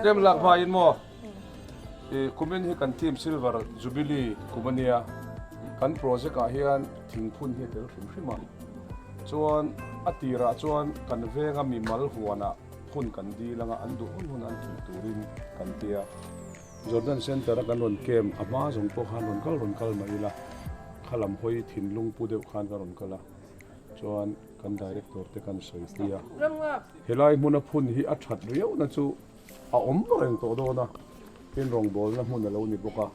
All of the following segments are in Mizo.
Tlem lak hma in maw i kumin hi kan team silver jubilee kum ania kan project ah hian thingphun hi a tel hrim hrim a chuan a tirah chuan kan venga mimal huanah phun kan dil anga an duh hun hun an tih turin kan tia Jordan Centre a kan rawn camp a hma zawng pawh khan rawn kal rawn kal mai ila khalam hawi thinlung pu deuh khan ka rawn kal a chuan kan director te kan sawi pui a helai hmuna phun hi a that riau na chu a awm reng tawh dawn a tin rawngbawlna hmun a lo ni bawk a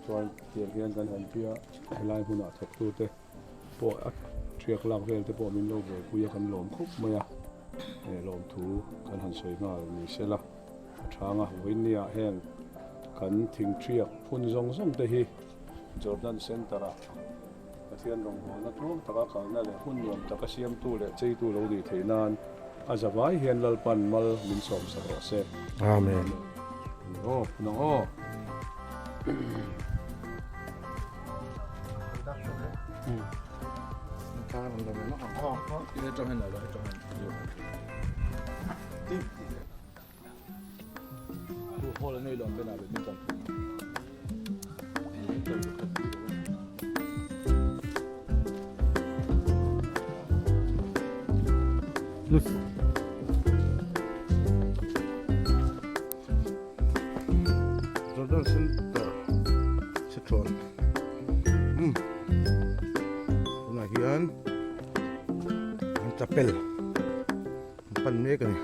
chuan tiang hian kan han tia helai hmunah thawktu te pawh a thiak lak vel te pawh min lo buaipui a kan lawm khawp mai a lawmthu kan han sawi nghal ni sela a chhang a vawinia heng kan thingthiak phun zawng zawng te hi Jordan Centre ah Pathian rawngbawlna tluang taka kalna leh hun nuam taka siamtu leh cheitu lo nih theih nan a zavai hian Lalpan mal min sawm sak rawh se. Amen. Aw, nang aw. Jordan Center Sichuan umm tunah hian an chapel an pan mek a ni.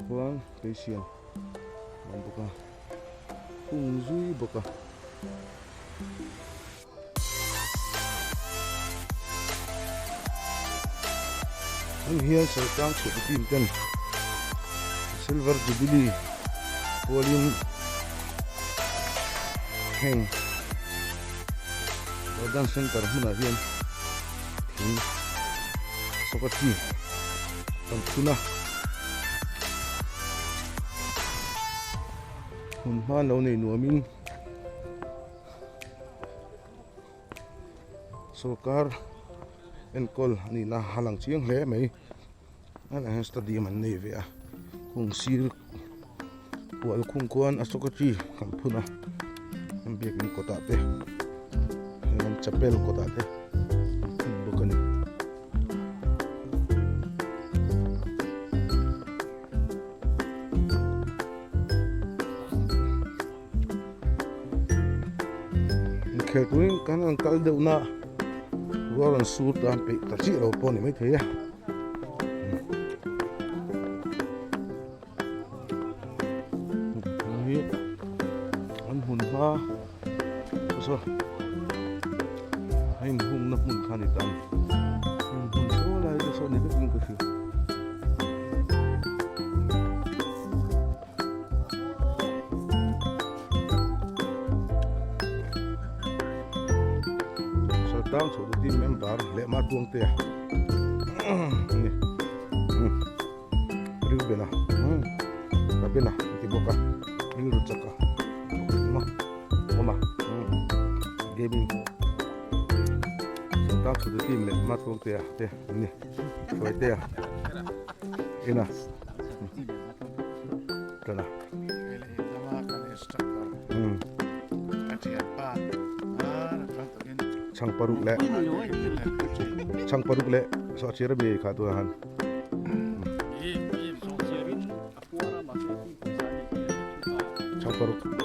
Khuan keisiam a awm bawk a hung zui bawk a. Heng hian Sawrkang chhuah team ten Silver Jubilee pualin heng Jordan Center hmunah hian thing sawka chi kan phun a. Hmun hma lo nei nuamin Sorkar enkawl a nihna a lang chiang hle mai helaiah hian stadium an nei ve a kung sir pual khung khuan Ashoka tree kan phun a an biakin kawtah te an chapel kawtah te an phun bawk a ni. Inkhel turin kan rawn kal deuh na rual rawn sur tan peih ta chiah lo pawh a ni maithei a. Hei hi an hmun hma saw a inhungna hmun kha a ni ta a ni. Hmun saw lai te saw ni vekin ka hria. Sartang chho te team member leh ma tuang te ani Reuben-a Rabena an ti bawk a rilru chak a awm a gaming Sartang chho te team leh ma tuang te te an ni hruai te a ena. Tana. Chhang paruk leh chhang paruk leh sawhchiar ami kha tunah han. Chhang paruk.